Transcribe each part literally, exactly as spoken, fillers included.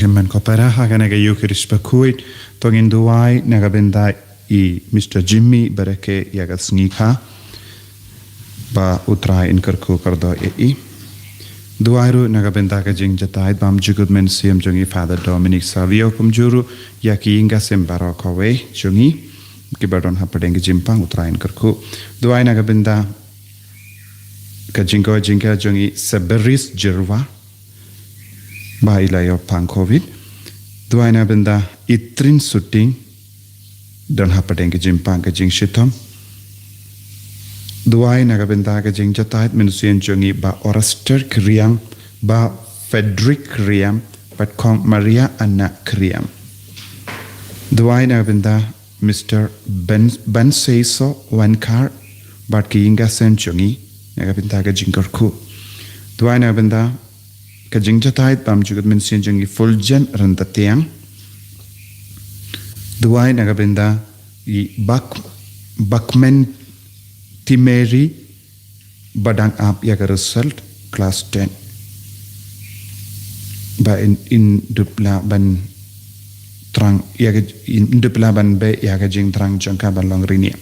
Chairman Kopera ha kane ka Eucharist bakhuid, to ngin duwai na ka bynta i Mister Jimmy Barake ïa ka sngi kha, ba U Trai un kyrkhu kyrdoh ïa i. Duwai ruh na ka bynta ka jingjahthait bymjukut mynsiem jong i Father Dominic Savio, kumjuh ruh ïa ki ïing ki sem baroh kawei jong i kiba don hapdeng ka jingpang, U Trai un kyrkhu. Duwai na ka bynta ka jingkoit jingkhiah jong i Seberis Jirwa, ba i la ïoh pang covid. Duwai na ka bynta i Trin Suting, don hapdeng ka jingpang ka jingshitom. Duwai na ka bynta ka jingjahthait mynsiem jong i Bah Oraster Kriang, Bah Frederick Kriang, bad Kong Maria Anna Kriang. Duwai na ka bynta Mister Ben, Benseiso Wankar, bad ki ïing ki sem jong i, na ka bynta ka jingkyrkhu. Duwai na ka bynta ka jingjahthait bymjukut mynsiem jong i Fulgen Rentatiang. Duwai na ka bynta i Bak, Bakmen Timeri, ba dang ap ïa ka result klas ten. Ba in, in dup lah ban thrang ïa ka, in dup lah ban beh ïa ka jingthrang jong ka ban long riewniam.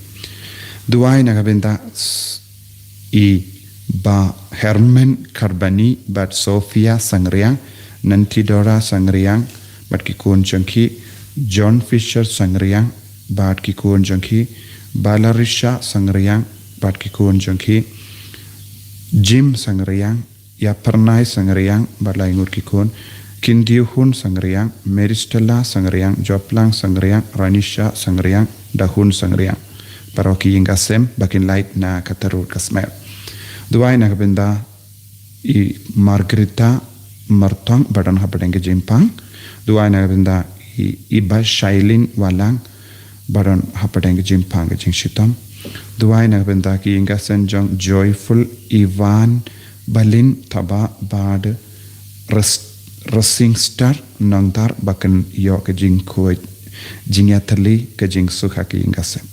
Duwai na ka bynta s-, i Bah Herman Karbani bad Sofia Sangriang, Nantidora Sangriang bad ki khun jong ki, John Fisher Sangriang bad ki khun jong ki, Balarisha Sangriang bad ki khun jong ki, Jim Sangriang, Ïapyrnai Sangriang bad lai ngut ki khun, Kindiuhun Sangriang, Meristella Sangriang, Joplang Sangriang, Ranisha Sangriang, Dahun Sangriang. Baroh ki ïing ki sem ba kin lait na ka tarud ka smer. Duwai na ka bynta i Margarita Martong, ba don hapdeng ka jingpang. Duwai na ka bynta i, i Bah Shailin Walang, ba don hapdeng ka jingpang ka jingshitom. Duwai na ka bynta ki ïing ki sem jong Joyful, Ivan, Balin Taba bad Res-, Racing Star Nongtar, ba kin ïoh ka jingkhuid jingïatylli, ka jingsuk ha ki ïing ki sem.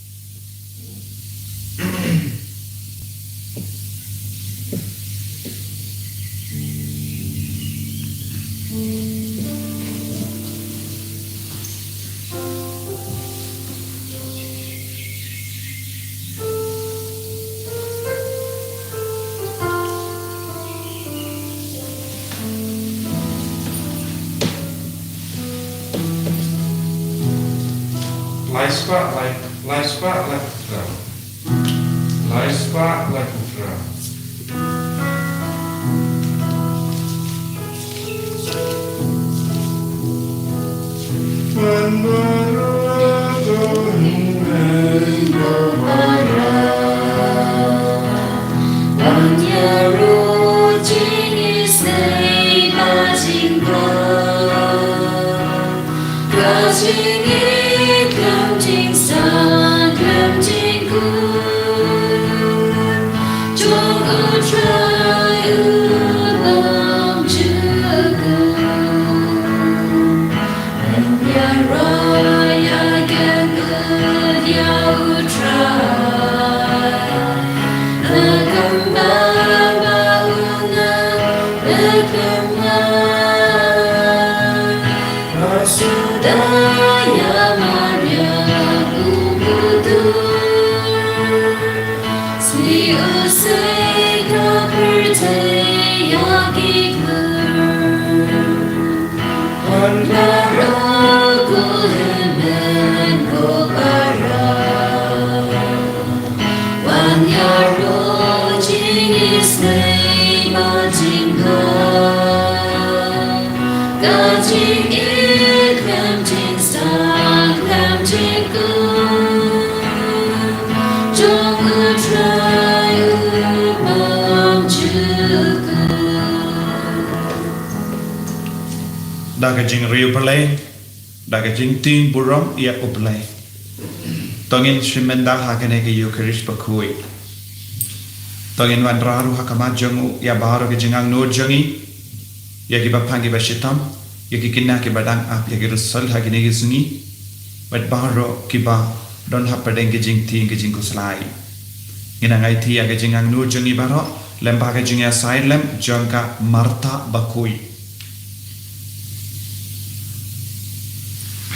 Lai spah, lai, lai spah, lai phra. Lai spah, lai phra. Da ka jingriewblei, da ka jingtieng burom ïa U Blei, to ngin shim bynta ha kane ka Eucharist bakhuid. To ngin wanrah ruh ha khmat jong u ïa baroh ki jingangnud jong ngi, ïa kiba pang kiba shitom, ïa ki khynnah kiba dang ap ïa ki result ha kine ki sngi, bad baroh kiba don hapdeng ki jingtieng ki jingkhuslai. Ngin nang aiti ïa ki jingangnud jong ngi baroh lem bad ka jingïasaid lem jong ka Martha bakhuid.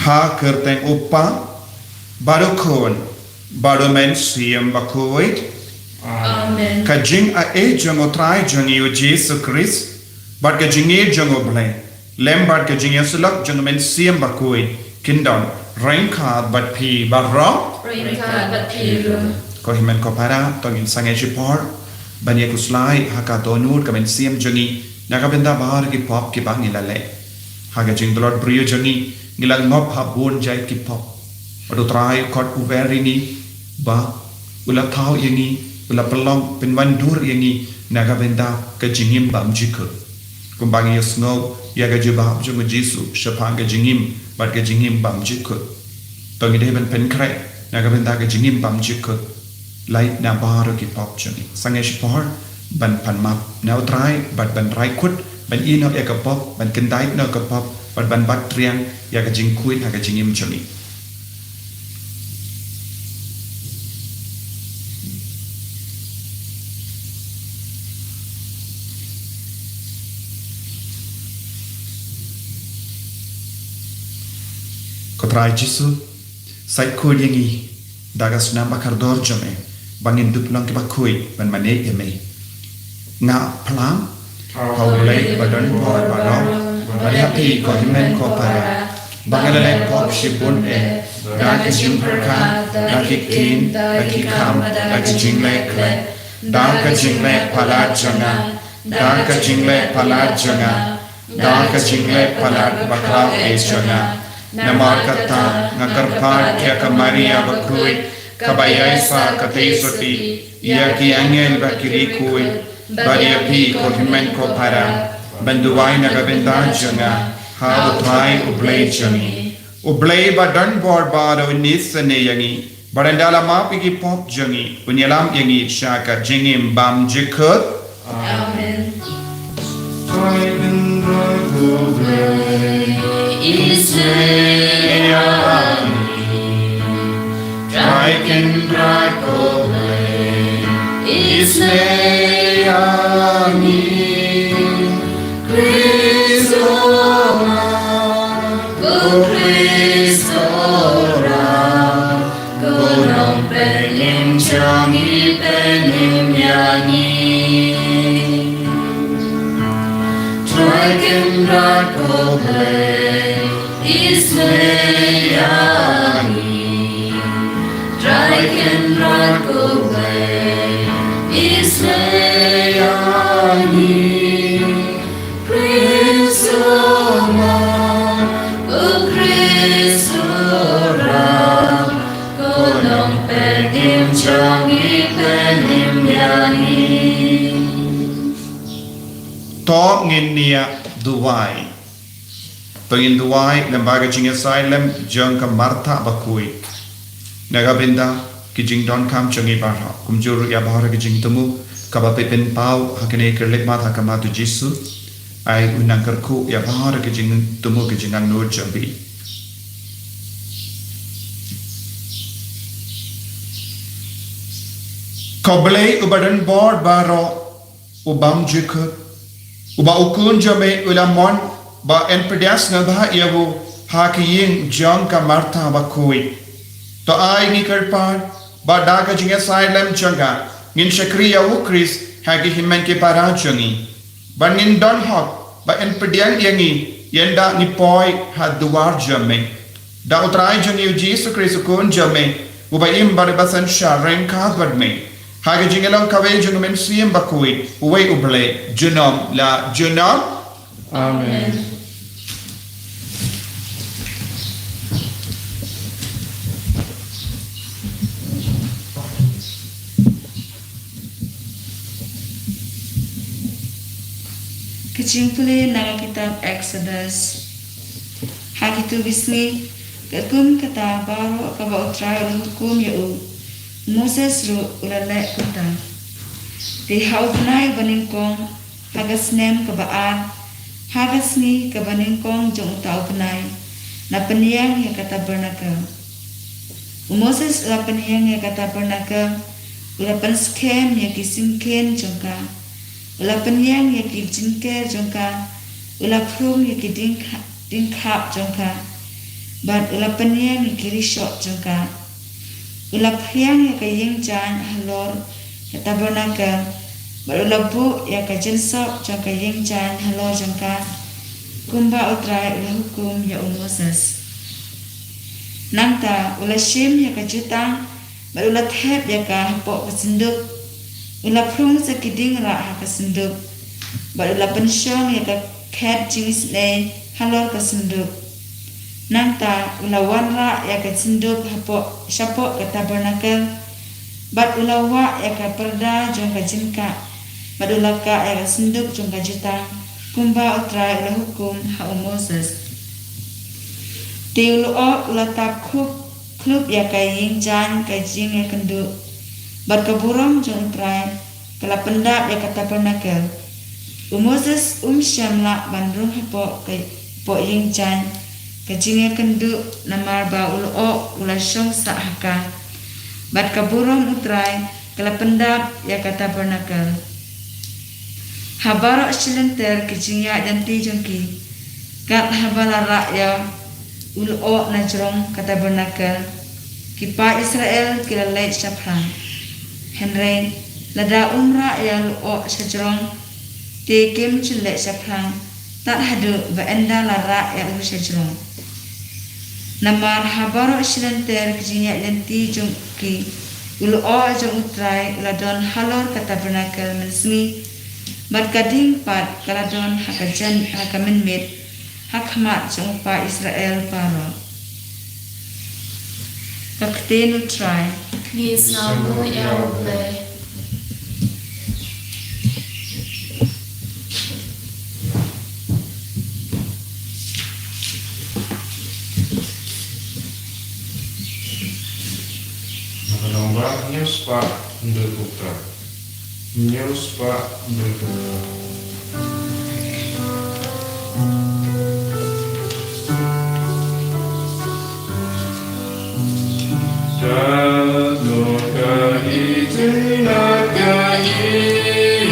Ha ka kyrteng U Kpa, bad U Khun, bad U Mynsiem Bakhuid. Amen. Ka jingai jong U Trai jong ngi U Jisu Khrist, bad ka jingïeit jong U Blei, lem bad ka jingïasyllok jong U Mynsiem Bakhuid, kin don ryngkat bad phi baroh. Ryngkat bad phi ruh. Ko hynmen ko para, to ngin sangeh shipor ban ïa khuslai ha ka dohnud ka mynsiem jong ngi na ka bynta baroh ki pop kiba ngi la leh. Ha ka jingtlot briew jong ngi, ngi la ngop ha bun jait ki pop. Bad U Trai u khot u wer ïa ngi, ba u la thaw ïa ngi, u la pynlong pynwandur ïa ngi na ka bynta ka jingim bym jukut. Kumba ngi ïohsngew ïa ka jubab jong U Jisu shaphang ka jingim bad ka jingim bym jukut, to ngi dei ban pynkhreh na ka bynta ka jingim bym jukut lait na baroh ki pop jong ngi. Sangeh shipor ban pan map na U Trai, bad ban rai kut ban ïehnoh ïa ka pop, ban kyndait noh ka pop, bad ban bat triang ïa ka jingkhuid ha ka jingim jong ngi. Ko Trai Jisu, sa khuid ïa ngi da ka snam ba kordor jong me, ba ngin dup long kiba khuid ban mane ïa me. Nga phlang ha U Blei ba don bor baroh, bad ha phi ko hynmen ko para, ba nga la leh pop shibun eh, da ka jingpyrkhat, da ki ktien, da ki kam, da ka jingleh khleh, da ka jingleh palat jong nga, da ka jingleh palat jong nga, da ka jingleh palat bakla eh jong nga. Namar kata nga kyrpad ïa ka Maria bakhuid, kaba ïaisah katei sotti ïa ki angel bad ki riewkhuid, bad ïa phi ko hynmen ko para, ban duwai na ka bynta jong nga ha U Trai U Blei jong ngi. U Blei ba don bor baroh un isynei ïa ngi, bad ynda la map ïa ki pop jong ngi, un ïalam ïa ngi sha ka jingim bym jukut. Amen. Trai Kynrad ko Blei, isynei ïa ngi. Trai Kynrad ko Blei, isynei ïa ngi. Khrist u wan, ko Khrist u wan, ko Nongpynim jong ngi, pynim ïa ngi. Trai Kynrad ko Blei, isynei ïa ngi. Trai Kynrad ko Blei, isynei ïa ngi. Khrist u wan, ko Khrist u wan, ko Nongpynim jong ngi, pynim ïa ngi. To ngin ïa duwai. To ngin duwai lem bad ka jingïasaid lem jong ka Martha bakhuid, na ka bynta ki jingdonkam jong ngi baroh. Kumjuh ruh ïa baroh ki jingthmu kiba phi pynpaw ha kane ka khlieh mat ha khmat U Jisu. Ai u nang kyrkhu ïa baroh ki jingthmu ki jingangnud jong phi. Ko Blei uba don bor baroh, u bym jukut, uba u Khun jong me u la mon ban pdiang sngewbha ïa u ha ka ïing jong ka Martha bakhuid. To ai ngi kyrpad ba da ka jingïasaid lem jong ka ngin shakri ïa U Khrist ha ki hynmen ki para jong ngi. Ba ngin don hok ban pdiang ïa ngi ynda ngi poi ha duwar jong me. Da U Trai jong ngi U Jisu Khrist U Khun jong me, uba im bad uba synshar ryngkat bad me, ha ka jingïalong kawei jong U Mynsiem Bakhuid, uwei U Blei, junom la junom. Amen. Ka jingpule na ka kitab Exodus. Ha kito ki sngi, katkum kata baroh kaba U Trai u la hukum ïa u, u Moses ruh u la leh kumta. Te ha u bnai uba nyngkong, ha ka snem kaba ar, ha ka sngi kaba nyngkong jong uta u bnai, la pynïeng ïa ka tabernacle. U Moses u la pynïeng ïa ka tabernacle, u la pynskhem ïa ki syngkien jong ka, u la pynïeng ïa ki jingker jong ka, u la khrum ïa ki dieng kha-, dieng khap jong ka, bad u la pynïeng ïa ki rishoh jong ka. U la phriang ïa ka ïing jaiñ halor ka tabernakel, bad u la buh ïa ka jingsop jong ka ïing jaiñ halor jong ka, kumba U Trai u la hukum ïa u Moses. Nangta u la shim ïa ka jutang, bad u la thep ïa ka hapoh ka synduk. U la phrung sa ki dieng rah ha ka synduk, bad u la pynshong ïa ka khet jingisynei halor ka synduk. Nangta u la wanrah ïa ka synduk hapoh, shapoh ka tabernakel, bad u la wah ïa ka pyrda jong ka jingkah, bad u la kah ïa ka synduk jong ka jutang, kumba U Trai u la hukum ha u Moses. Te u lyoh u la tap khup khlop ïa ka ïing jaiñ ka jingïakynduh, bad ka burom jong U Trai ka la pyndap ïa ka tabernakel. U Moses um shym lah ban rung hapoh ka, hapoh ïing jaiñ ka jingïakynduh, namar ba u lyoh u la shong sah ha ka, bad ka burom U Trai ka la pyndap ïa ka tabernakel. Ha baroh shi lynter ki jingïaid lynti jong ki, kat haba la rah ïa u lyoh na jrong ka tabernakel, ki paid Israel ki la leit shaphrang. Hynrei lada um rah ïa u lyoh sha jrong, te kim ju leit shaphrang tad haduh ba ynda la rah ïa u sha jrong. Namar ha baroh shi lynter ki jingïaid lynti jong ki, u lyoh jong U Trai u la don halor ka tabernakel mynsngi, bad ka ding pat ka la don ha ka jan, ha ka mynmiet, ha khmat jong u paid Israel baroh. Ka ktien U Trai. Ngi sngewbha ïa U Blei. Naka nongbah hynñiew spah hynriew phew phra. Hynñiew spah hynriew phew phra. Katno ka ïing na ka ïing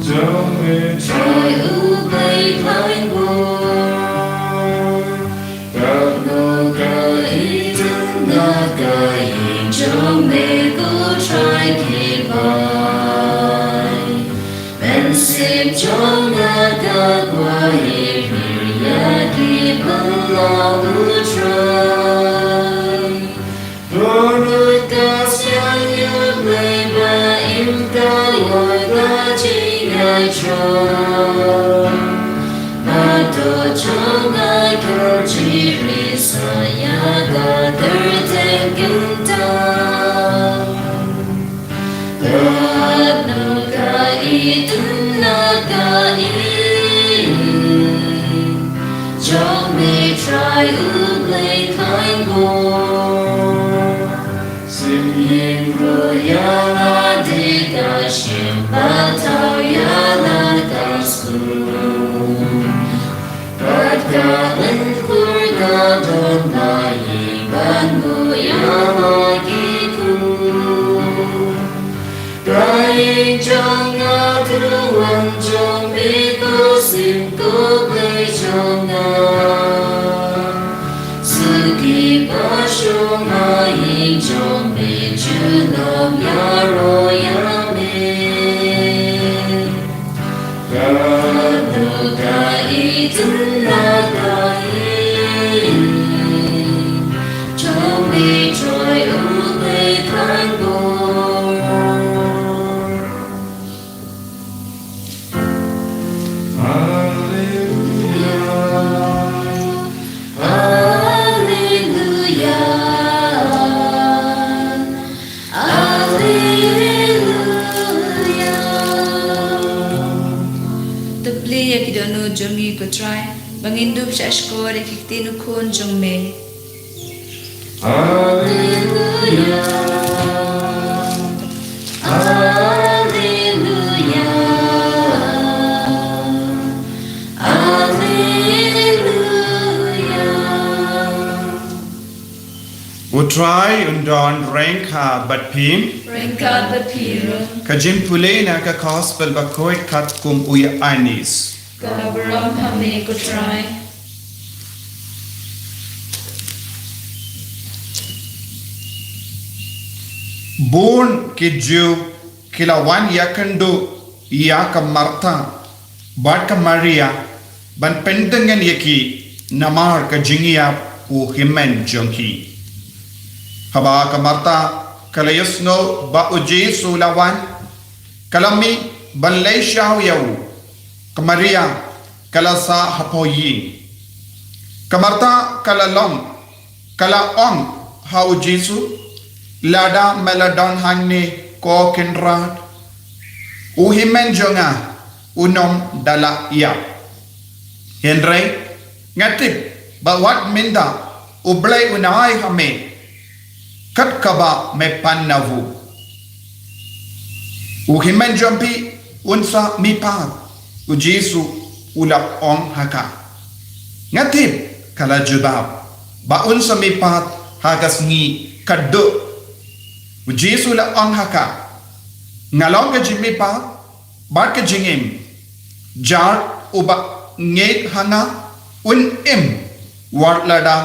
jong me, Trai U Blei khlaiñ bor. Katno ka ïing na ka ïing jong me, ko Trai, ki bai. Mynsiem jong nga ka kwah ïa ki pynlong, U Trai. Ko Trai ka ksiang ïa U Blei ba im ka lok ka jingïatroh. Ba to jong nga ka jingri sa ïa ka kyrteng kyntang. Katno ka ïing na ka ïing jong me, Trai U Blei khlaiñ bor. Sim ïing ruh ïa la de ka shim, ba thaw ïa la ka skul. Bad ka lyngkor ka don ba ïeit ban buh ïa la ki khun. Ka ïing jong nga, to wan jong me, ko Syiem, ko Blei jong nga. Suki ba shong ha ïing jong me, junom ïaroh ïa me. Katno ka ïing na ka ïing jong me, Trai U Blei khlaiñ bor. Haleluya. Haleluya. Haleluya. To plie ïa ki dohnud jong ngi, ko Trai, ba ngin dup shahshkor ïa ki ktien u Khun jong me. Haleluya. Haleluya. Haleluya. U Trai un don ryngkat bad phi. Ryngkat bad phi ruh. Ka jingpule na ka Gospel bakhuid katkum u Ïoannis. Ka burom ha me, ko Trai. Bun ki Jiw ki la wan ïakynduh ïa ka Martha bad ka Maria ban pyntngen ïa ki namar ka jingïap u hynmen jong ki. Haba ka Martha ka la ïohsngew ba u Jisu u la wan, ka la mih ban leit shaw ïa u. Ka Maria ka la sah hapoh ïing. Ka Martha ka la long, ka la ong ha u Jisu, "Lada me la don hangne, ko Kynrad, u hynmen jong nga unym da lah ïap. Hynrei nga tip ba wat mynta U Blei un ai ha me kat kaba me pan na u. U hynmen jong phi un sa mih pat." U Jisu u la ong ha ka. "Nga tip," ka la jubab, "ba un sa mih pat ha ka sngi ka duh." U Jisu u la ong ha ka, "Nga long ka jingmihpat bad ka jingim. Jar uba ngeit ha nga un im wat lada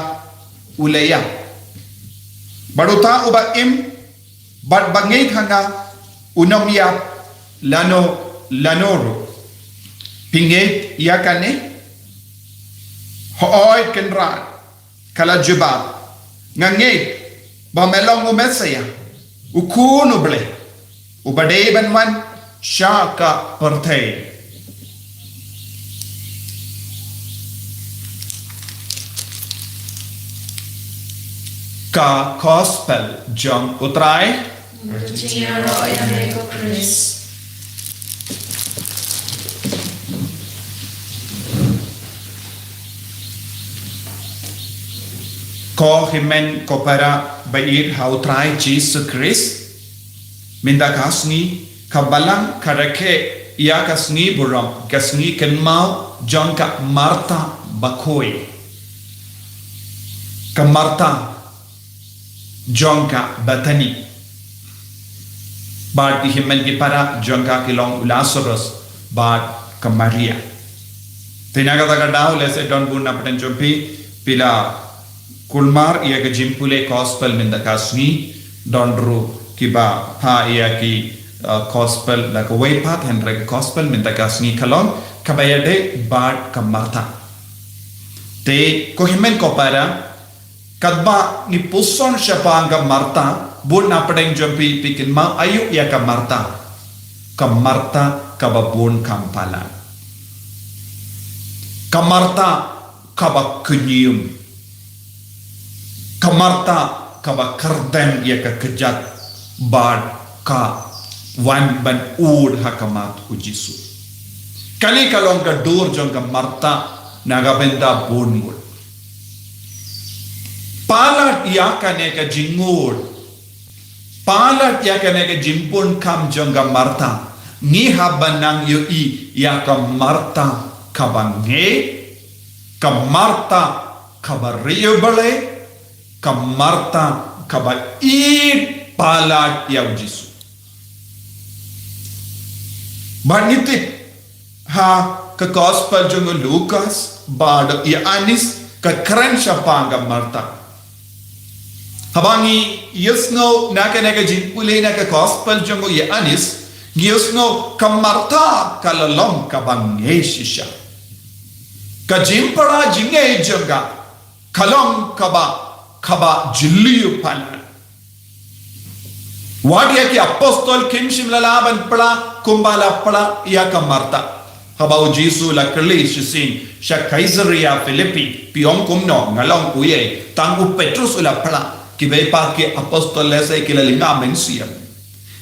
u la ïap. Bad uta uba im bad ba ngeit ha nga unym ïap lano lano ruh. Phi ngeit ïa kane?" "Hooid Kynrad," ka la jubab, "nga ngeit ba me long u Messaïah, u Khun U Blei, uba dei ban wan sha ka pyrthei." Ka Gospel jong U Trai. Ka jingïaroh ïa me ko Khrist. Ko hynmen ko para ba ïeit ha U Trai Jisu Khrist, mynta ka sngi ka Balang ka rakhe ïa ka sngi burom, ka sngi kynmaw jong ka Martha bakhuid, ka Martha jong ka Bethany. Bad ki hynmen ki para jong ka ki long u Lazarus bad ka Maria. Te na kata ka daw, lehse don bun na pdeng jong phi, phi la kulmar ïa ka jingpule Gospel mynta ka sngi, don ruh kiba pha ïa ki, uh, Gospel da kawei pat, hynrei ka Gospel mynta ka sngi ka long kaba ïadei bad ka Martha. Te ko hynmen ko para, katba ngi puson shaphang ka Martha, bun na pdeng jong phi phi kynmaw aïu ïa ka Martha. Ka Martha kaba bun kam palat. Ka Martha kaba kñium. Ka Martha kaba kyrdan ïa ka kjat bad ka wan ban ud ha khmat u Jisu. Kane ka long ka dur jong ka Martha na ka bynta bun ngut. Palat ïa kane ka jingud, palat ïa kane ka jingpun kam jong ka Martha, ngi hap ban nang ïohi ïa ka Martha kaba ngeit, ka Martha kaba riewblei, ka Martha kaba ïeit palat ïa u Jisu. Bad ngi tip ha ka Gospel jong u Lukas bad u Ïoannis ka kren shaphang ka Martha. Haba ngi ïohsngew na kane ka jingpule na ka Gospel jong u Ïoannis, ngi ïohsngew ka Martha ka la long kaba ngeit shisha. Ka jingpra jingngeit jong ka ka long kaba, kaba jylliew palat. Wat ïa ki apostol kim shym la lah ban pla kumba la pla ïa ka Martha. Haba u Jisu u la kylli shisien sha Kaisaria Philippi, phi ong kumno, nga long uei? Tang u Petrus u la pla, kiwei pat ki apostol lehse ki la lynga mynsiem.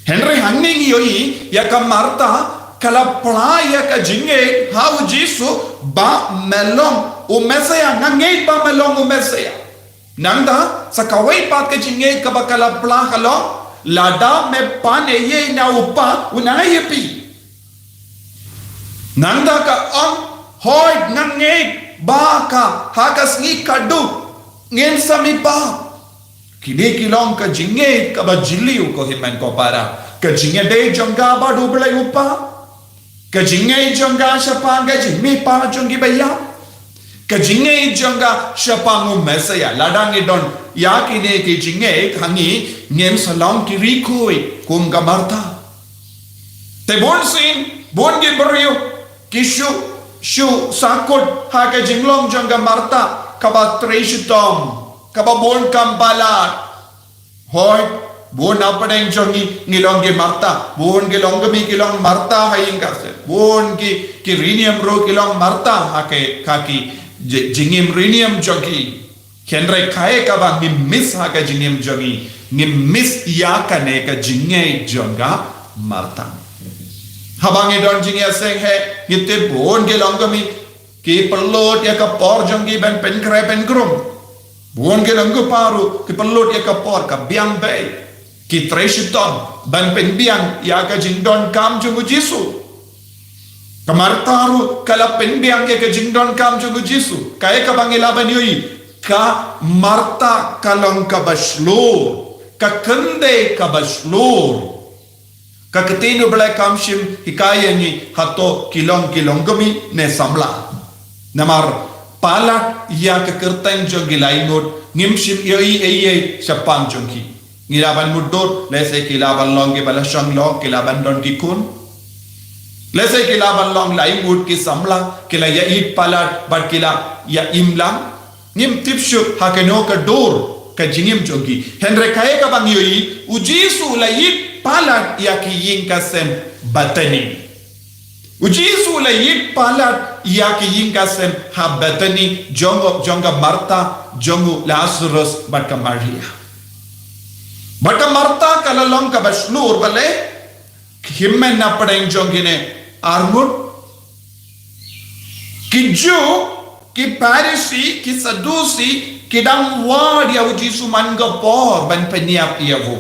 Hynrei hangne ngi ïohi ïa ka Martha ka la pla ïa ka jingngeit ha u Jisu ba me long u Messaïah, nga ngeit ba me long u Messaïah. Nangta sa kawei pat ka jingngeit kaba ka la pla ka long, lada me pan eiei na u Kpa, un ai ïa phi. Nangta ka ong, hooid nga ngeit ba ka ha ka sngi khadduh ngin sa mih pat. Kine ki long ka jingngeit kaba jylliew ko hynmen ko para. Ka jingïadei jong ka bad u Blei u Kpa, ka jingngeit jong ka shaphang ka jingmihpat jong ki ba ïap, Ka jingngeit jong ka shaphang u Messiah. Lada ngi don ïa kine ki jingngeit ha ngi, ngin sa long ki riewkhuid kum ka Martha. Te bun sien, bun ki briew ki shu, shu sahkut ha ka jinglong jong ka Martha kaba trei shitom, kaba bun kam palat. Hooid, bun na pdeng jong ngi ngi long ki Martha, bun ki longkmie ki long Martha ha ïing ka sem, bun ki, ki riewniam ruh ki long Martha ha ki, ha ki ji-, jingim riewniam jong ki. Hynrei kaei kaba ngi miss ha ka jingim jong ngi, ngi miss ïa kane ka jingngeit jong ka Martha. Haba ngi don jingïaseng hi, ngi tip bun ki longkmie ki pynlut ïa ka por jong ki ban pynkhreh pynkhrung. Bun ki longkpa ruh ki pynlut ïa ka por ka biang beit. Ki trei shitom ban pynbiang ïa ka jingdonkam jong u Jisu. Ka Martha ruh ka la pynbiang ïa ka jingdonkam jong u Jisu. Kaei kaba ngi lah ban ïohi, ka Martha ka long kaba shlur, ka kynthei kaba shlur. Ka ktien U Blei kam shym hikai ïa ngi hato ki long ki longkmie ne samla. Namar palat ïa ka kyrteng jong ki laingut, ngim shym ïohi ei ei shaphang jong ki. Ngi lah ban mutdur, lehse ki lah ban long kiba la shong lok, ki lah ban don ki khun. Lehse ki lah ban long laingut ki samla, ki la ïa ïeit palat bad ki la ïa im lang. Ngim tip shuh ha kano ka dur ka jingim jong ki. Hynrei kaei kaba ngi ïohi, u Jisu u la ïeit palat ïa ki ïing ka sem Bethany. U Jisu u la ïeit palat ïa ki ïing ka sem ha Bethany, jong, jong ka Martha, jong u Lazarus bad ka Maria. Bad ka Martha ka la long kaba shlur, balei? Hynmen na pdeng jong kine arngut, ki Jiw, ki Pharisi, ki Sadusi, ki dang wad ïa u Jisu man ka por ban pynïap ïa u.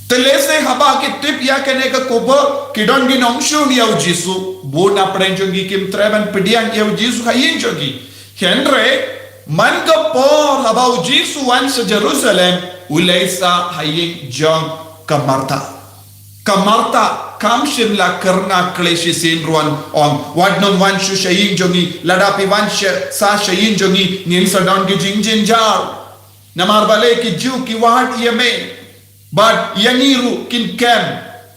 Te lehse haba ki tip ïa kane ka khubor, ki don ki nongshun ïa u Jisu, bun na pdeng jong ki kim treh ban pdiang ïa u Jisu ha ïing jong ki. Hynrei man ka por haba u Jisu wan sha Jerusalem, u leit sha ha ïing jong ka Martha. Ka Martha kam shym la kyrngah khlei shisien ruh ban ong, wat nym wan shuh sha ïing jong ngi, lada phi wan sha, sa sha ïing jong ngi, ngin sa don ki jingjynjar. Namar balei? Ki Jiw ki wad ïa me. Bad ïa ngi ruh kin kem,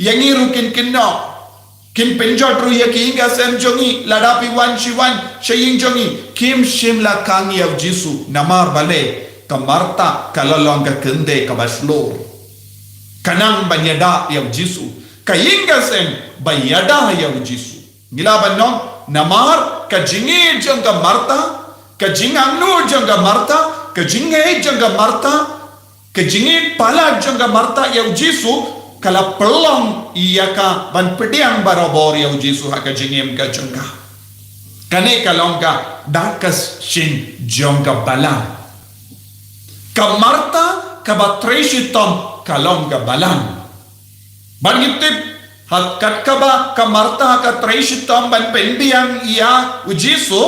ïa ngi ruh kin kynnoh. Kin pynjot ruh ïa ki ïing ka sem jong ngi, lada phi wan shuh wan sha ïing jong ngi. Kim shym la khang ïa u Jisu, namar balei? Ka Martha ka la long ka kynthei kaba shlur. Ka nang ban ïada ïa u Jisu. Ka ïing ka sem ba ïada ïa u Jisu. Ngi lah ban ong, namar ka jingïeit jong ka Martha, ka jingangnud jong ka Martha, ka jingngeit jong ka Martha, ka jingïeit palat jong ka Martha ïa u Jisu, ka la pynlong ïa ka ban pdiang barabor ïa u Jisu ha ka jingim ka jong ka. Kane ka long ka dak ka shin jong ka balang. Ka Martha kaba trei shitom ka long ka balang. Bad ngi tip, ha, kat kaba ka Martha ka trei shitom ban pynbiang ïa u Jisu,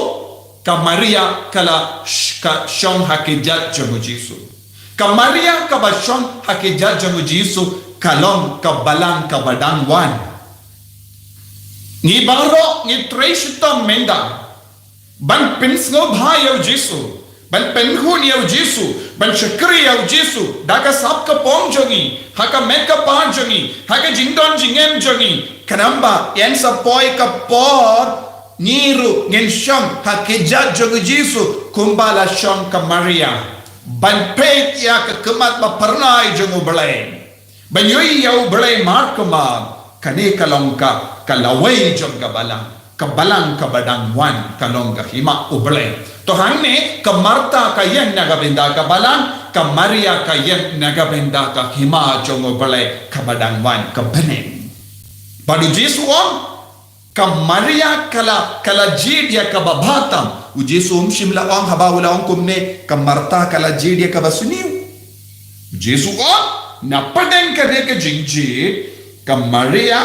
ka Maria ka la sh-, ka shong ha ki jait jong u Jisu. Ka Maria kaba shong ha ki jait jong u Jisu, ka long ka balang kaba dang wan. Ngi baroh ngi trei shitom mynta ban pynsngewbha ïa u Jisu, ban pynhun ïa u Jisu, ban shakri ïa u Jisu da ka sap ka pong jong ngi, ha ka met ka phad jong ngi, ha ka jingdon jingem jong ngi. Khnang ba yn sa poi ka por ngi ruh ngin shong ha ki jait jong u Jisu kumba la shong ka Maria, ban peit ïa ka khmat ba phyrnai jong U Blei. Ban ïohi ïa U Blei markhmat. Kane ka long ka, ka lawei jong ka balang. Ka balang kaba dang wan ka long ka hima U Blei. To hangne ka Martha ka ïeng na ka bynta ka balang, ka Maria ka ïeng na ka bynta ka hima jong U Blei kaba dang wan, ka bneng. Bad u Jisu u ong, ka Maria ka la, ka la jied ïa kaba bha tam. U Jisu um shym la ong, haba u la ong kumne, ka Martha ka la jied ïa kaba sniew. U Jisu u ong, na pdeng kane ka jingjied, ka Maria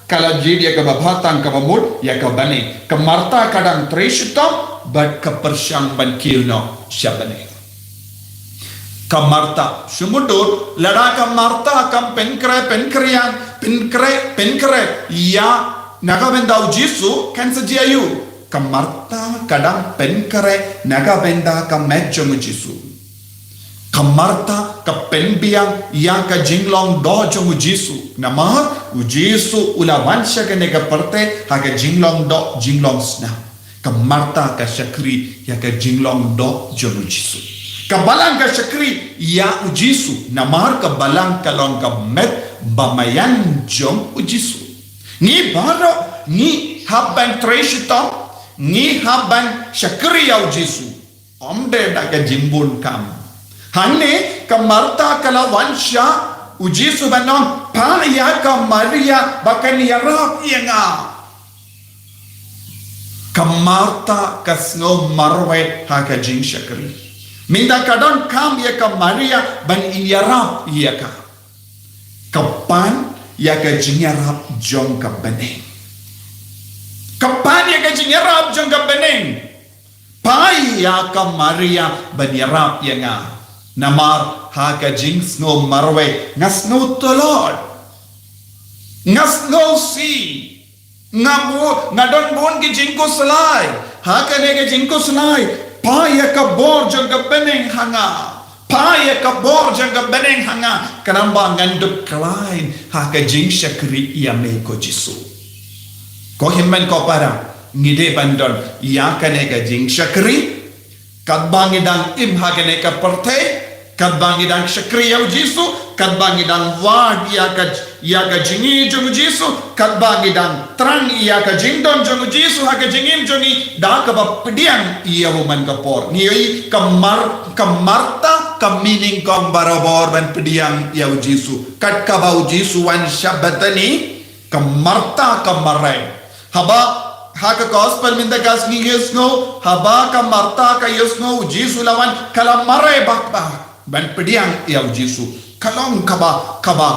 ka la jied ïa kaba bha tam, kaba mut ïa ka bneng. Ka Martha ka dang trei shitom bad ka pyrshang ban kiew noh sha bneng. Ka Martha, shu mutdur, lada ka Martha kam pynkhreh, pynkhreh, pynkhreh, pynkhreh ïa na ka bynta u Jisu, kan sa jia ïa u. Ka Martha ka dang pynkhreh na ka bynta ka met jong u Jisu. Ka Martha ka pynbiang ïa ka jinglong doh jong u Jisu. Namar u Jisu u la wan sha kane ka pyrthei ha ka jinglong doh, jinglong snam. Ka Martha ka shakri ïa ka jinglong doh jong u Jisu. Ka balang ka shakri ïa u Jisu. Namar ka balang ka long ka met ba maïan jong u Jisu. Ngi baroh ngi hap ban trei shitom, ngi hap ban shakri ïa u Jisu. Ym dei da ka jingbun kam. Hangne ka Martha ka la wan sha u Jisu ban ong, phah ïa ka Maria ba kan ïarap ïa nga. Ka Martha ka sngew marwei ha ka jingshakri. Mynta ka donkam ïa ka Maria ban ïarap ïa ka. Ka pan ïa ka jingïarap jong ka bneng. Ka pan ïa ka jingïarap jong ka bneng. Phah ïa ka Maria ban ïarap ïa nga. Namar ha ka jingsngew marwei nga sngew tlot. Nga sngew si. Nga bu, nga don bun ki jingkhuslai. Ha kane ka jingkhuslai, phah ïa ka bor jong ka bneng ha nga. Phah ïa ka bor jong ka bneng ha nga. Khnang ba ngan dup khlaiñ ha ka jingshakri ïa me ko Jisu. Ko hynmen ko para, ngi dei ban don ïa kane ka jingshakri. Katba ngi dang im ha kane ka pyrthei, katba ngi dang shakri ïa u Jisu, katba ngi dang wad ïa ka, ïa ka jingim jong u Jisu, katba ngi dang thrang ïa ka jingdon jong u Jisu ha ka jingim jong ngi, da kaba pdiang ïa u man ka por. Ngi ïohi ka Mar-, ka Martha ka mih nyngkong barabor ban pdiang ïa u Jisu. Kat kaba u Jisu wan sha Bethany, ka Martha ka mareh. Haba ha ka gospel mynta ka sngi ïohsngew, haba ka Martha ka ïohsngew u Jisu la wan, ka la mareh bak bak ban pdiang ïa u Jisu. Ka long kaba, kaba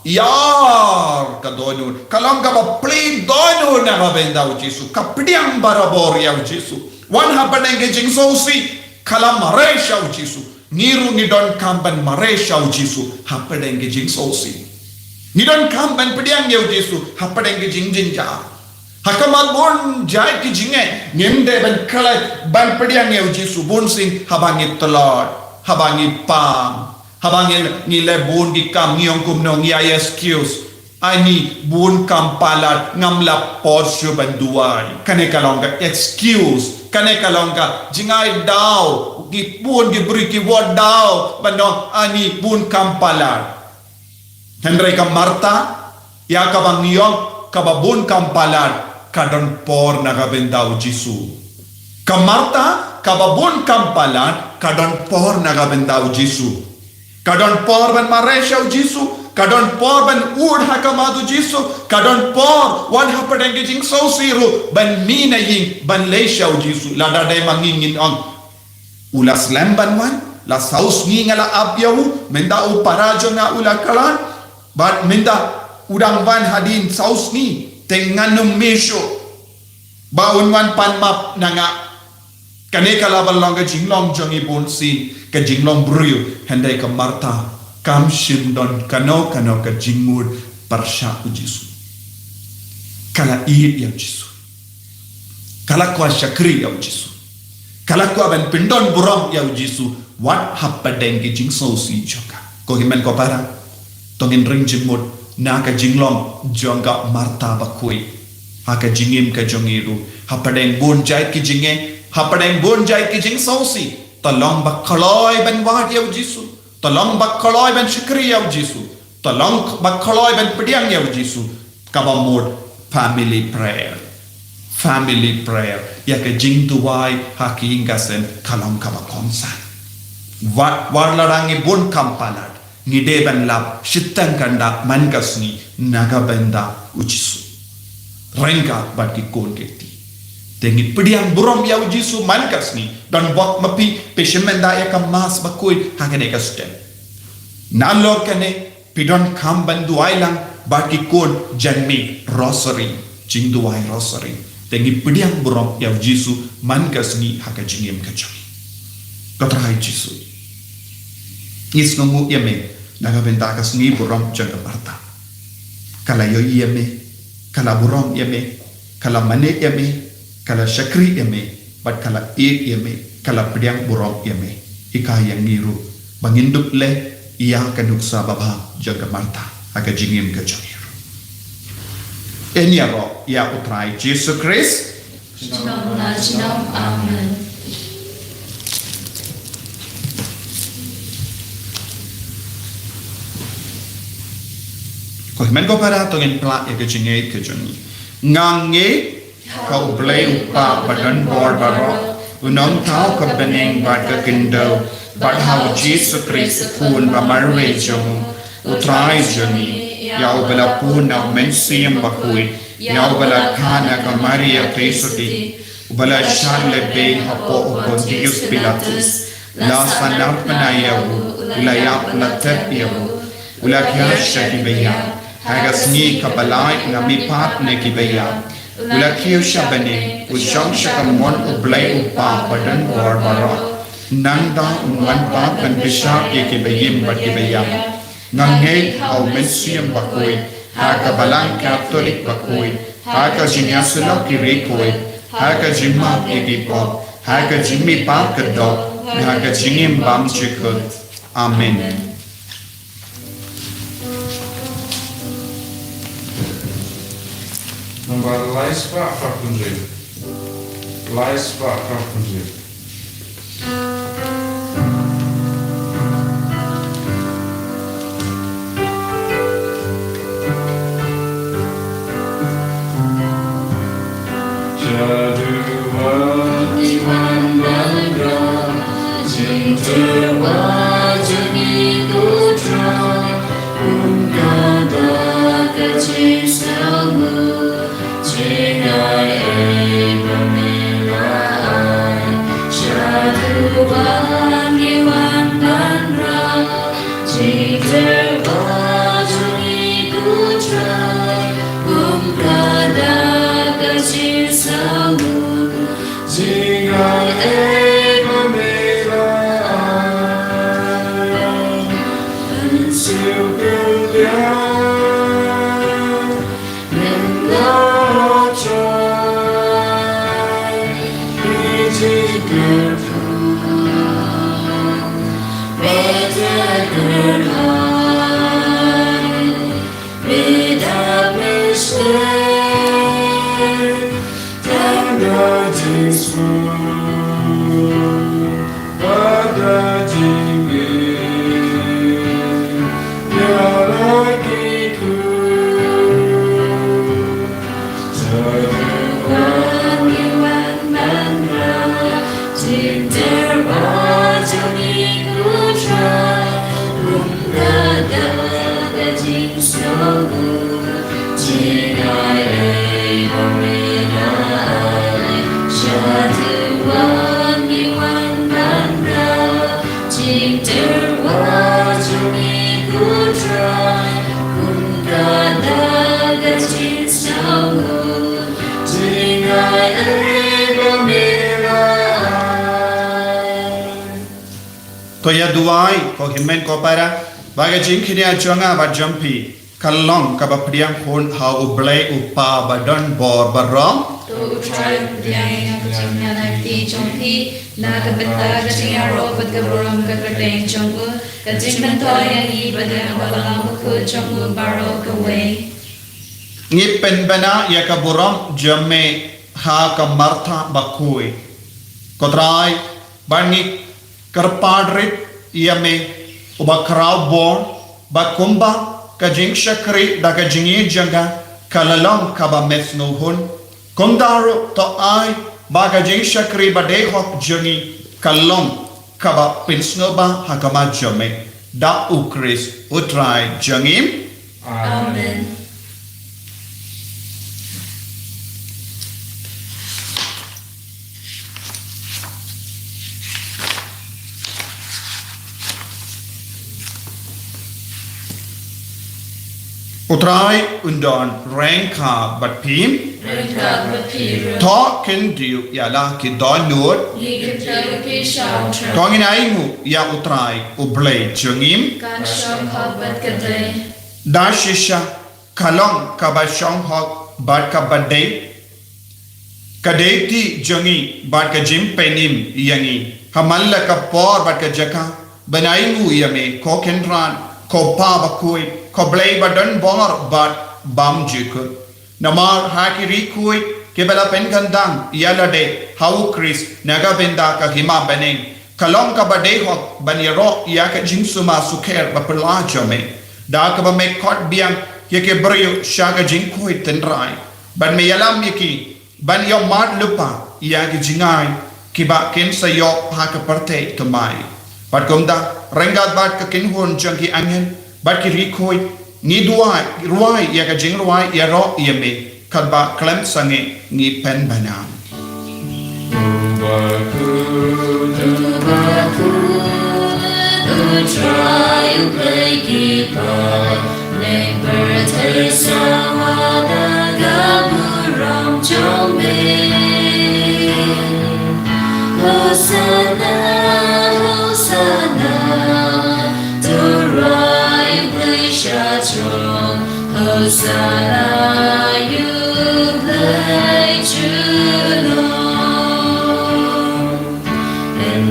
ïar ka dohnud. Ka long kaba plie dohnud na ka bynta u Jisu. Ka pdiang barabor ïa u Jisu. Wan hapdeng ka jingsngewsih, ka la mareh sha u Jisu. Ngi ruh ngi donkam ban mareh sha u Jisu hapdeng ka jingsngewsih. Ngi donkam ban pdiang ïa u Jisu hapdeng ka jingjynjar. Ha khmat bun jait ki jingeh ngim dei ban klet ban pdiang ïa u Jisu. Bun sien haba ngi tlot, haba ngi pang, haba ngi, ngi leh bun ki kam, ngi ong kumno, ngi ai excuse. Ani bun kam palat, ngam lah por shuh ban duwai. Kane ka long ka excuse. Kane ka long ka jingai daw. Ki bun ki briew ki wad daw ban ong ani bun kam palat. Hynrei ka Martha, ïa kaba ngi ong kaba bun kam palat, ka don por na ka bynta u Jisu. Ka Martha kaba bun kam palat, ka don por na ka bynta u Jisu. Ka don por ban mareh sha u Jisu, ka don por ban ud ha khmat u Jisu, ka don por wat hapdeng ka jingsngewsih ruh ban mih na ïing ban leit sha u Jisu. Lada dei ma ngi ngin ong, u la slem ban wan, la saw sngi nga la ap ïa u, mynta u para jong nga u la khlad, bad mynta u dang wan hadien saw sngi, te ngan ym mih shuh ba un wan pan map na nga. Kane ka lah ban long ka jinglong jong ngi bun sien, ka jinglong briew, hynrei ka Martha kam shym don kano kano ka jingmut pyrshah u Jisu. Ka la ïeit ïa u Jisu. Ka la kwah shakri ïa u Jisu. Ka la kwah ban pyndon burom ïa u Jisu wat hapdeng ki jingsngewsih jong ka. Ko hynmen ko para, to ngin ring jingmut na ka jinglong jong ka Martha bakhuid ha ka jingim ka jong ngi ruh. Hapdeng bun jait ki jingeh, hapdeng bun jait ki jingsngewsih, to long ba kloi ban wad ïa u Jisu, to long ba kloi ban shakri ïa u Jisu, to long ba kloi ban pdiang ïa u Jisu. Kaba mut family prayer. Family prayer. Ïa ka jingduwai ha ka ïing ka sem ka long kaba kongsan. Wat, wat la dang ngi bun kam palat, ngi dei ban lap shiteng kynda man ka sngi na ka bynta u Jisu. Ryngkat bad ki khun ki kti. Te ngi pdiang burom ïa u Jisu man ka sngi. Don bok ma phi, phi shim mynta ïa ka Mass bakhuid ha kane ka step. Nalor kane, phi donkam ban duwai lang bad ki khun jan mih, rosary, jingduwai rosary. Te ngi pdiang burom ïa u Jisu man ka sngi ha ka jingim ka jong ngi. Ko Trai Jisu, ngi sngewnguh ïa me na ka bynta ka sngi burom jong ka Martha. Ka la ïohi ïa me, ka la burom ïa me, ka la mane ïa me. ka la shakri ïa me, bad ka la ïeit ïa me, ka la pdiang burom ïa me. Hikai ïa ngi ruh ba ngin dup leh ïa ka nuksa babha jong ka Martha ha ka jingim ka jong ngi ruh. Yn ïaroh ïa U Trai Jisu Khrist. Junom la junom. Amen. Ko hynmen ko para, to ngin plie ïa ka jingngeit ka jong ngi. Nga ngeit ha U Blei U Kpa badonbor baroh, U Nongthaw ka bneng bad ka khyndew, bad ha U Jisu Khrist U Khun ba marwei jong u, U Trai jong ngi. Ïa uba la pun na U Mynsiem Bakhuid, ïa uba la kha na ka Maria Theisotti, uba la shad lehbeiñ hapoh u Pontius Pilatus, la sahnarphna ïa u, u la ïap, la thep ïa u, u la khiah sha ki baïap, ha ka sngi kaba lai u la mihpat na ki baïap, u la kiew sha bneng, u shong sha ka mon U Blei U Kpa badonbor baroh. Nangta un wan pat ban bishar ïa ki baïing bad ki baïap. Nga ngeit ha U Mynsiem Bakhuid, ha ka Balang Katholik bakhuid, ha ka jingïasyllok ki riewkhuid, ha ka jingmap ïa ki pop, ha ka jingmihpat ka doh, ha ka jingim bymjukut. Amen. Nombar lai spah phra phew hynriew. Lai spah phra phew hynriew. Shaduwa ngi wan ban rah jingtyrwa jong ngi ko Trai, kum ka da ka jingsngewnguh. Jingai ei ba me la ai, shaduwa ngi wan ban rah jingtyrwa jong ngi ko Trai, kum ka da ka jingsngewnguh. Jingai ei ba me la ai, ban siew pynbiang. To ïa duwai, ko hynmen ko para, ba ka jingkñia jong nga bad jong phi ka long kaba pdiang hun ha U Blei U Kpa badonbor baroh. To U Trai un pdiang ïa ka jingïaid lynti jong phi na ka bynta ka jingïaroh bad ka burom ka kyrteng jong u, ka jingmyntoi ïa ngi bad ïa ka balang bakhuid jong u baroh kawei. Ngi pynbna ïa ka burom jong me ha ka Martha bakhuid, ko Trai, ba ngi kyrpad rit ïa me, uba khraw bor, ba kumba ka jingshakri da ka jingïeit jong nga ka la long kaba me sngewhun, kumta ruh to ai ba ka jingshakri ba dei hok jong ngi ka long kaba pynsngewbha ha khmat jong me, da U Khrist U Trai jong ngi. Amen. U Trai un don ryngkat bad phi. Ryngkat bad phi ruh. To khyndiat ïa la ki dohnud. Ngi kynthoh ïa phi sha U Trai. To ngin ainguh ïa U Trai U Blei jong ngi. Ka shong hok bad ka dei. Da shisha ka long kaba shong hok bad kaba dei. ka duty jong ngi bad ka jingpynim ïa ngi ha man la ka por bad ka jaka ban ainguh ïa me, ko Kynrad, ko Pa bakhuid, ko Blei ba don bor bad bymjukut. Namar ha ki riewkhuid kiba la pynkyndang ïa lade ha u Khrist na ka bynta ka hima bneng, ka long kaba dei hok ban ïaroh ïa ka jingsumar sukher baphylla jong me, da kaba me khot biang ïa ki briew sha ka jingkhuid tynrai, bad me ïalam ïa ki ban ïohmad lypa ïa ki jingaiñ kiba kin sa ïoh ha ka pyrthei thymmai. Bad kumta, ryngkat bad ka kynhun jong ki angel bad ki riewkhuid, ngi duwai, rwai ïa ka jingrwai ïaroh ïa me, katba khlem sangeh ngi pynbna. Hosanna, Hosanna, to Rai Blei Shatron, Hosanna, ïa u Blei Jong.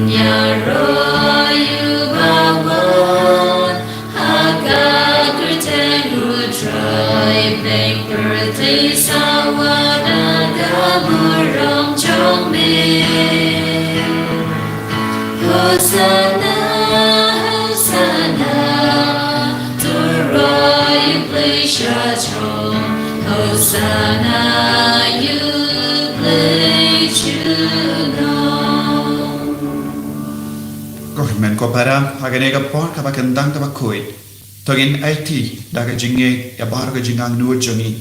Ïa roi u ba wan ha ka kyrteng U Trai, bad pyrthei sa wan ha ka burom jong me. Hosanna, Hosanna, to Rai Blei Shatron, Hosanna, ïa u Blei Jong. Ko hynmen ko para, ha kane ka por kaba kyndang kaba khuid, to ngin aiti da ka jingngeit ïa baroh ka jingangnud jong ngi,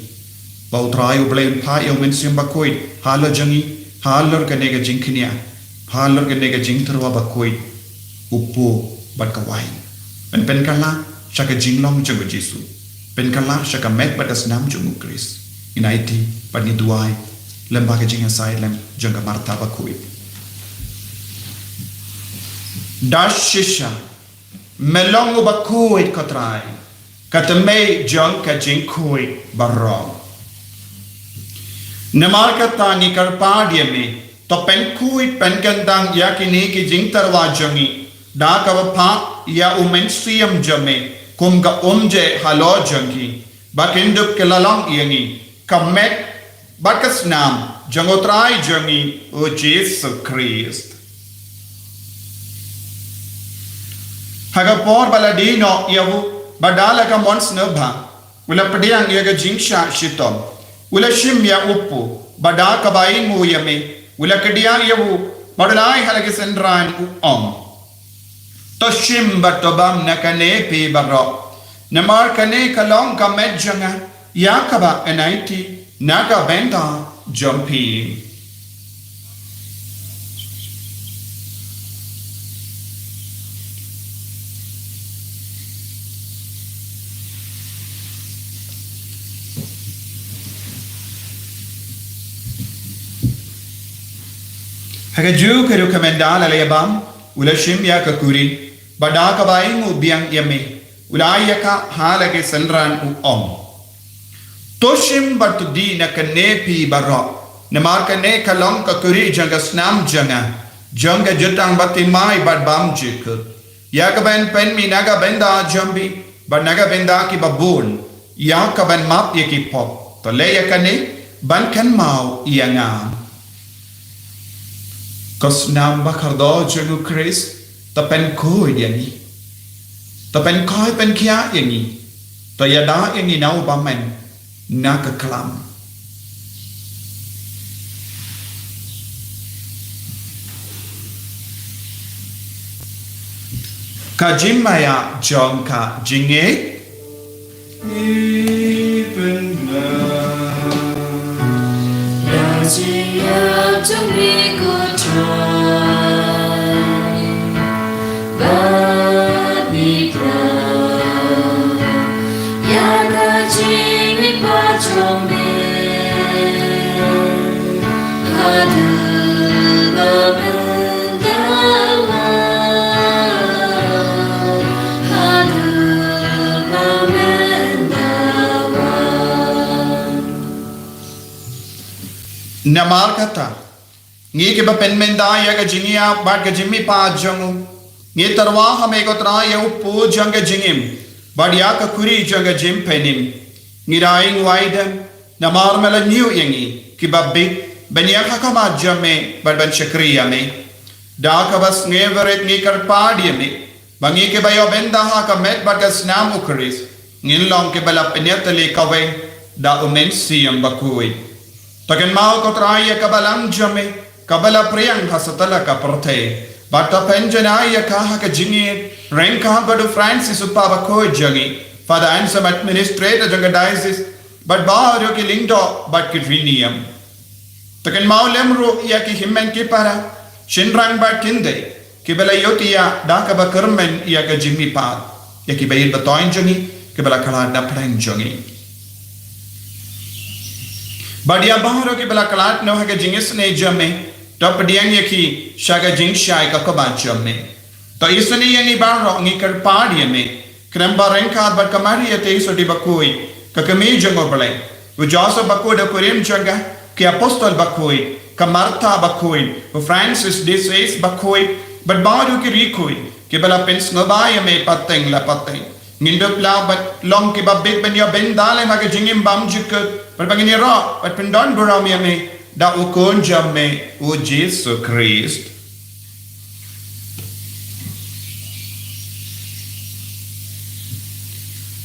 ba U Trai U Blei un phah ïa U Mynsiem Bakhuid halor jong ngi, halor kane ka jingkñia, halor kane ka jingtyrwa bakhuid, u pur bad ka wain, ban pynkylla sha ka jinglong jong U Jisu, pynkylla sha ka met bad ka snam jong U Khrist. Ngin aiti bad ngi duwai lem bad ka jingïasaid lem jong ka Martha bakhuid. Da shisha me long u bakhuid, ko Trai, ka tymmen jong ka jingkhuid baroh. Namar kata ngi kyrpad ïa me, to pynkhuid pynkyndang ïa kine ki jingtyrwa jong ngi, da kaba phah ïa U Mynsiem jong me kum ka umjing halor jong ki, ba kin dup ki la long ïa ngi ka met bad ka snam jong U Trai jong ngi U Jisu Khrist. Ha ka por ba la die noh ïa u, bad da la ka mon sngewbha, u la pdiang ïa ka jingshah shitom, u la shim ïa u pur, bad da kaba ainguh ïa me, u la kdiah ïa u, bad u la ai ha la ki synran, u ong: To shim bad to bam na kane phi baroh, namar kane ka long ka met jong nga, ïa kaba ngan aiti na ka bynta jong phi. Ha kajuh ka ruh, hynmen da la ïa bam, u la shim ïa ka kuri, bad da kaba ainguh biang ïa me, u la ai ïa ka ha la ki synran, u ong: To shim bad to die na kane phi baroh, namar kane ka long ka kuri jong ka snam jong nga, jong ka jutang bathymmai bad bymjukut, ïa kaban pynmih na ka bynta jong phi bad na ka bynta kiba bun, ïa kaban map ïa ki pop. To leh ïa kane ban kynmaw ïa nga. Ko snam ba kordor jong U Khrist, to pynkhuid ïa ngi, to pynkhuid pynkhiah ïa ngi, to ïada ïa ngi na u bymman na ka khlam. Ka jingmaïa jong ka jingngeit. Namar kata, ngi kiba pynmynda ïa ka jingïap bad ka jingmihpat jong u, ngi tyrwa ha me ko Trai ïa u pud jong ka jingim bad ïa ka khuri jong ka jingpynim. Ngi da ïeng wai dem namar me la ñiew ïa ngi kiba bieit ban ïeng ha khmat jong me bad ban shakri ïa me. Da kaba sngewrit ngi kyrpad ïa me ba ngi kiba ïoh bynta ha ka met bad ka snam u Khrist ngin long kiba la pynïatylli kawei da u Mynsiem Bakhuid. To kynmaw ko Trai ïa ka balang jong me kaba la pdiang ha satlak ka pyrthei bad to pynjanai ïa ka ha ka jingïeit ryngkat bad u Francis u Kpa Bakhuid jong ngi, Father Anselm, Administrator jong ka Diocese, bad baroh ki lyngdoh bad ki riewniam. To kynmaw lem ruh ïa ki hynmen ki para, shynrang bad khyndiat kiba la ïohthiah da kaba kyrmen ïa ka jingmihpat, ïa ki baieit bathoiñ jong ngi kiba la khlad na pdeng jong ngi. Bad ïa baroh kiba la khlad noh ha ka jingisynei jong me, to pdiang ïa ki sha ka jingshai ka khmat jong me. To isynei ïa ngi baroh, ngi kyrpad ïa me, khnang ba ryngkat bad ka Maria Theisotti Bakhuid, ka Kmie jong U Blei, u Joseph Bakhuid u kurim jong ka, ki Apostol Bakhuid, ka Martha Bakhuid, u Francis de Sales Bakhuid, bad baroh ki riewkhuid kiba la pynsngewbha ïa me pateng la pateng, ngin dup lah ban long kiba bieit ban ïoh bynta lem ha ka jingim bymjukut, bad ba ngin ïaroh bad pyndonburom ïa me da u Khun jong me u Jisu Khrist.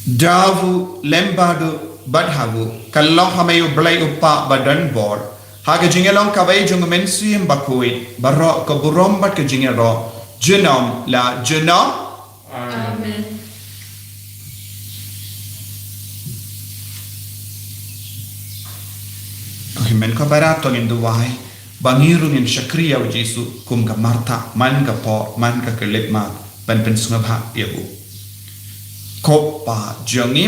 Da u lem bad u bad ha u, ka long ha me U Blei U Kpa badonbor, ha ka jingïalong kawei jong U Mynsiem Bakhuid, baroh ka burom bad ka jingïaroh junom la junom. Amen. Ko hynmen ko para, to ngin duwai ba ngi ruh ngin shakri ïa u Jisu kum ka Martha, man ka pop, man ka khyllipmat, ban pynsngewbha ïa u. Ko Kpa jong ngi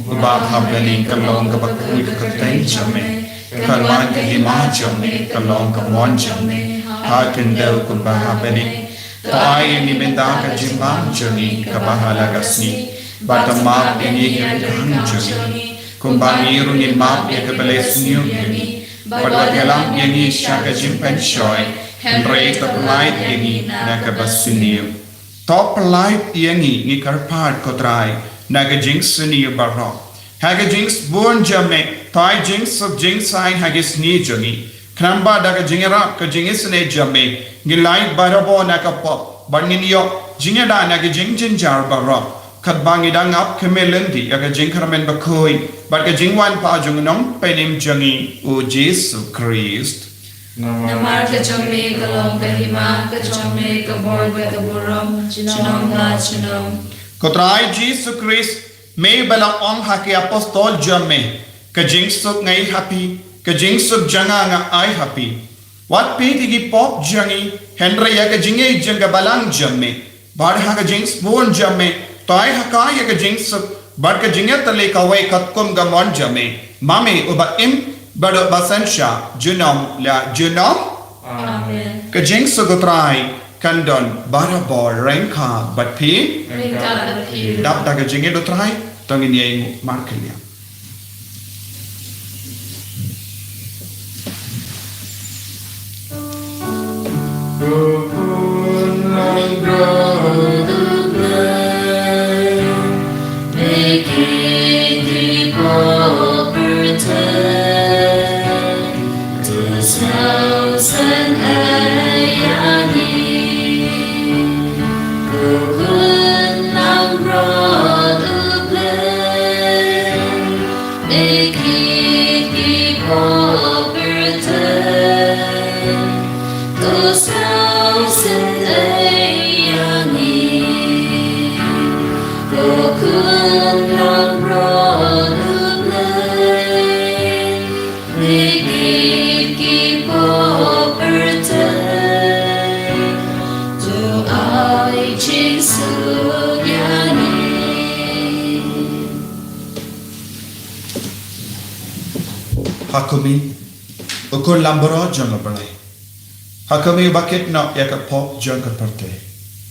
uba ha bneng, ka long kaba khuid ka kyrteng jong me, ka long ka hima jong me, ka long ka mon jong me ha khyndew kumba ha bneng. To ai ïa ngi mynta ka jingbam jong ngi kaba ha la ka sngi, bad to map ïa ngi ki ryngkang jong ngi, kumba ngi ruh ngin map ïa kiba leh sniew ïa ngi, bad wat ïalam ïa ngi sha ka jingpynshoi, hynrei to pyllait ïa ngi na kaba sniew. To pyllait ïa ngi, ngi kyrpad ko Trai, na ka jingsniew baroh. Ha ka jingsbun jong me, to ai jingsuk jingsaiñ ha ki sngi jong ngi, khnang ba da ka jingïarap ka jingisynei jong me, ngin lait barabor na ka pop, bad ngin ïoh jingïada na ki jingjynjar baroh, katba ngi dang ap khmih lynti ïa ka jingkyrmen bakhuid bad ka jingwan pat jong u Nongpynim jong ngi u Jisu Khrist. Namar ka jong me ka long ka hima, ka jong me ka bor bad ka burom junom la junom. Ko Trai Jisu Khrist, me ba la ong ha ki apostol jong me, ka jingsuk nga ai ha phi, ka jingsuk jong nga nga ai ha phi. Wat peit ïa ki pop jong ngi, hynrei ïa ka jingïeit jong ka balang jong me, bad ha ka jingsbun jong me, to ai ha ka ïa ka jingsuk bad ka jingïatylli kawei katkum ka mon jong me, ma me uba im bad uba synshar junom la junom. Amen. Ka jingsuk u Trai kan don barabor ryngkat bad phi. Ryngkat bad phi. Dap da ka jingïeit u Trai, to ngin ïeng markylliang. Ha khmih, u Khun Lambaroh jong U Blei. Ha khmih, uba kit noh ïa ka pop jong ka pyrthei.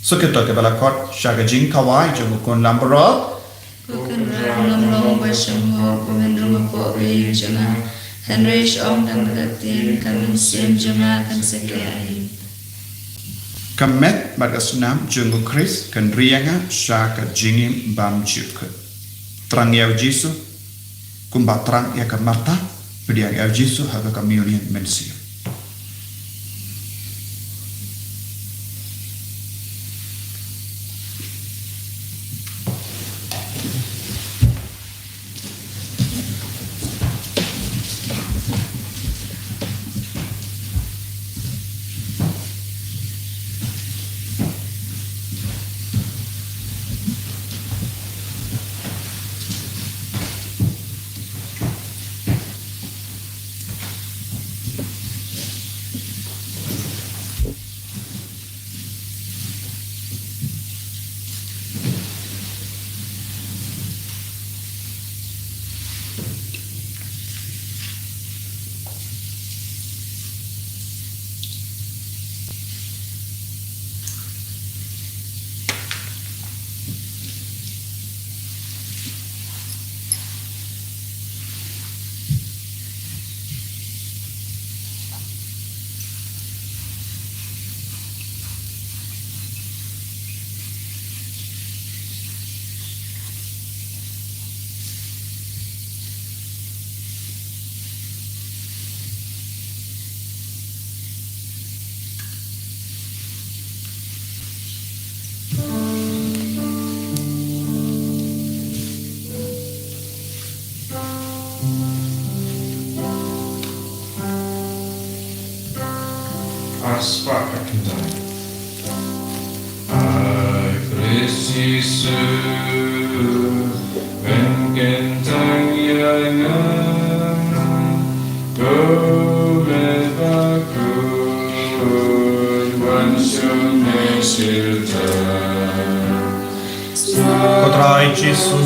Sa kito kiba la khot sha ka jingkhawai jong u Khun Lambaroh. Ko Khun Lambaroh, ba shong mo, ko men rung ko be jong nga. Hynrei sha ong tang da ka ktien, ka mynsiem jong nga kan sa khleh hi. Ka met bad ka snam jong u Khrist kan ri ïa nga sha ka jingim bymjukut. Thrang ïa u Jisu kumba thrang ïa ka Martha, pdiang ïa u Jisu ha ka communion mynsiem. Ar spah ka kynthai. Ai Khrist Jisu, wan kynthai ïa nga, ko met bakhuid, wan shong ne sirta. Ko Trai Jisu,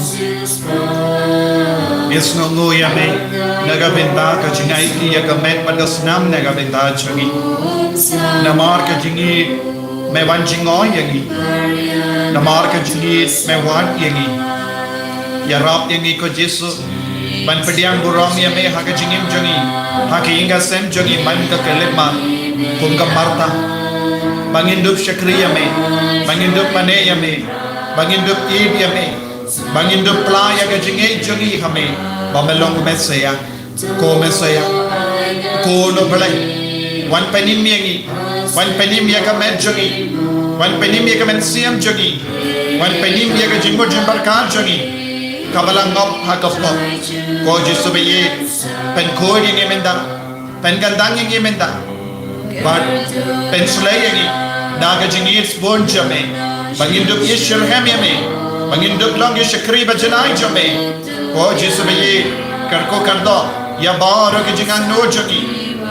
ngi sngewnguh ïa me na ka bynta ka jingaiti ïa ka met bad ka snam na ka bynta jong ngi. Namar ka jingïeit me wan jingngoi ïa ngi. Namar ka jingïeit me wad ïa ngi. Ïarap ïa ngi ko Jisu ban pdiang burom ïa me ha ka jingim jong ngi, ha ka ïing ka sem jong ngi man ka khyllipmat, kum ka Martha. Ba ngin dup shakri ïa me, ba ngin dup mane ïa me, ba ngin dup ïeit ïa me, ba ngin dup pla ïa ka jingngeit jong ngi ha me, ba me long u Messaïah, ko Messaïah, ko U Blei. Wan pynim ïa ngi, wan pynim ïa ka met jong ngi, wan pynim ïa ka mynsiem jong ngi, wan pynim ïa ka jingmut jingpyrkhat jong ngi kaba la ngop ha ka pop. Ko Jisu ba ïeit, pynkhuid ïa ngi mynta, pynkyndang ïa ngi mynta, bad pynshlei ïa ngi da ka jingïeit sbun jong me, ba ngin dup ïeit shitrhem ïa me, ba ngin dup long ki shakri ba janai jong me. Ko Jisu ba ïeit, kyrkhu kyrdoh ïa baroh ki jingangnud jong ngi,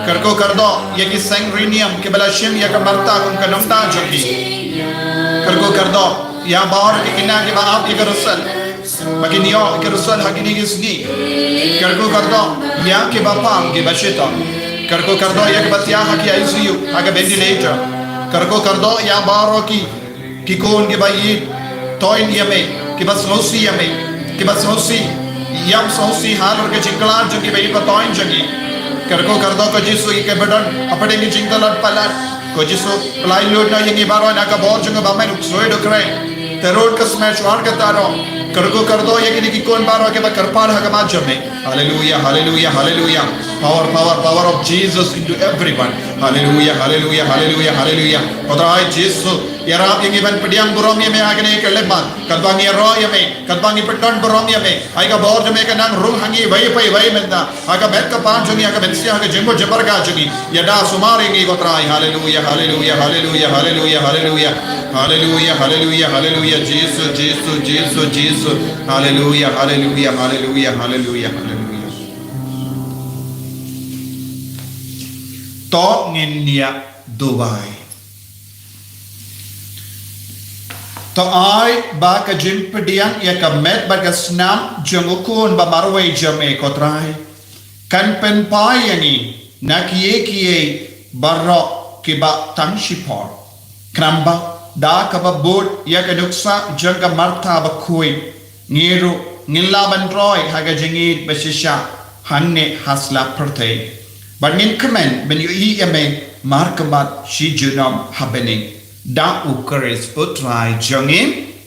kyrkhu kyrdoh ïa ki seng riewniam kiba la shim ïa ka Martha kum ka nongda jong ki. Kyrkhu kyrdoh ïa baroh ki khynnah kiba ap ïa ka result, ba kin ïoh ïa ka result ha kine ki sngi. Kyrkhu kyrdoh ïa kiba pang kiba shitom. Kyrkhu kyrdoh ïa kiba thiah ha ki I C U, ha ka ventilator. Kyrkhu kyrdoh ïa baroh ki, ki khun kiba ïeit toiñ ïa me, kiba sngewsih ïa me, kiba sngewsih, ïam sngewsih halor ka jingkhlad jong ki ba ïeit ba toiñ jong ngi. Kyrkhu kyrdoh ko Jisu ïa kiba don hapdeng ki jingtlot palat. Ko Jisu, pynlait lut noh ïa ngi baroh na ka bor jong u Bamon u ksuid u khreh. Te rud ka sma shuwa kata ruh. Kyrkhu kyrdoh ïa kine ki khun baroh kiba kyrpad ha khmat jong me. Haleluia, haleluia, haleluia. Power, power, power of Jesus into everyone. Haleluia, haleluia, haleluia, haleluia. Ko Trai Jisu, ïarap ïa ngi ban pdiang burom ïa me ha kane ka khyllipmat. Katba ngi ïaroh ïa me, katba ngi pyndon burom ïa me, ai ka bor jong me kan nang rung ha ngi iwei pa iwei mynta. Ha ka met ka phad jong ngi, ha ka mynsiem, ha ka jingmut jingpyrkhat jong ngi. Ïada sumar ïa ngi ko Trai. Haleluia, haleluia, haleluia, haleluia, haleluia. Haleluia, haleluia, haleluia. Jisu, Jisu, Jisu, Jisu. Haleluia, haleluia, haleluia, haleluia, haleluia. To ngin ïa duwai. To ai ba ka jingpdiang ïa ka met bad ka snam jong u Khun ba marwei jong me ko Trai kan pynphai ïa ngi na kiei kiei baroh kiba tang shipor. Khnang ba da kaba bud ïa ka nuksa jong ka Martha bakhuid, ngi ruh ngin lah ban roi ha ka jingïeit ba shisha. hangne ha slap pyrthei. Bad ngin kmen ban ïohi ïa me markhmat shi junom ha bneng. Da U Khrist U Trai jong ngi.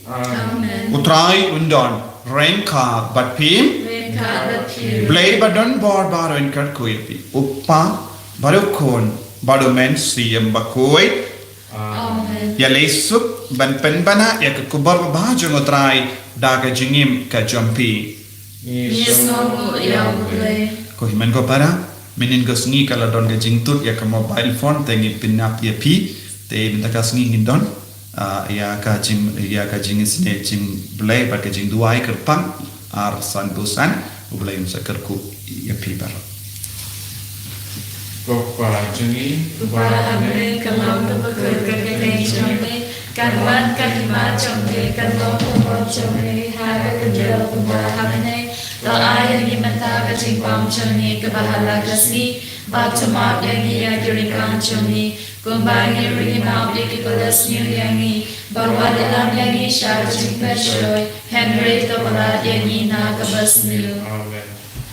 Amen. U Trai un don ryngkat bad phi. Ryngkat bad phi. Blei ba don bor baroh un kyrkhu ïa phi. U Kpa bad U Khun bad U Mynsiem Bakhuid. Amen. Ïaleh suk ban pynbna ïa ka khubor babha jong U Trai da ka jingim ka jong phi. Ngi sngewnguh ïa U Blei. Ko hynmen ko para, mynhynnin ko sngi ka la don ka jingtut ïa ka mobile phone, te ngi pynïap ïa phi, te mynta ka sngi ngin don, ah, ïa ka jing, ïa ka jingisynei jingblei bad ka jingduwai kyrpang, ar san busan, U Blei un sa kyrkhu ïa phi baroh. Ko Kpa jong ngi, uba ha bneng, ka long kaba kut ka kyrteng jong me, kan wan ka hima jong me, kan long ka mon jong me, ha ka khyndew kumba ha bneng. To ai ïa ngi mynta ka jingbam jong ngi kaba ha la ka sngi, bad to map ïa ngi ïa ki ryngkang jong ngi, kumba ngi ruh ngi map ïa kiba la sniew ïa ngi, bad wat ïalam ïa ngi sha ka jingpynshoi, hynrei to pynlait ïa ngi na kaba sniew. Amen.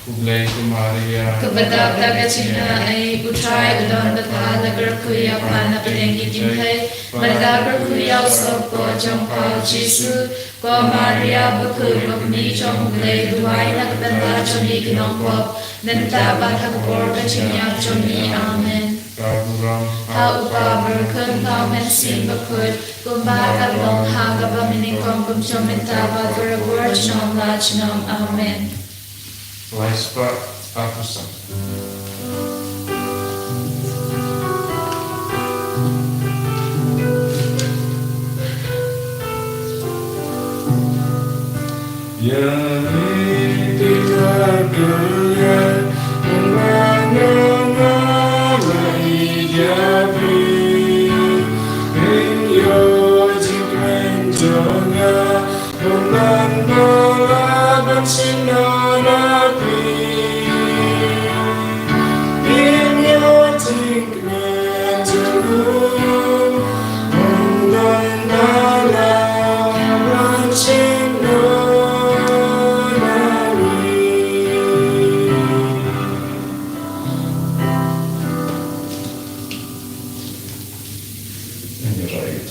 Khublei ko Maria. Kaba dap da ka jingaiei, U Trai u don bad pha, la kyrkhu ïa pha na pdeng ki kynthei, bad la kyrkhu ïa u sopor jong pha U Jisu. Ko Maria bakhuid, ko kmie jong U Blei, duwai na ka bynta jong ngi ki nongpop, mynta bad ha ka por ka jingïap jong ngi. Amen. Ka burom ha U Kpa, bad U Khun bad U Mynsiem Bakhuid, kumba ka long ha kaba mynnyngkong, kumjuh mynta bad barabor, junom la junom. Amen. Lai spah arphew san. Ïa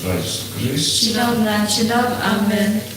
Trai Jisu Khrist. Junom la junom. Amen.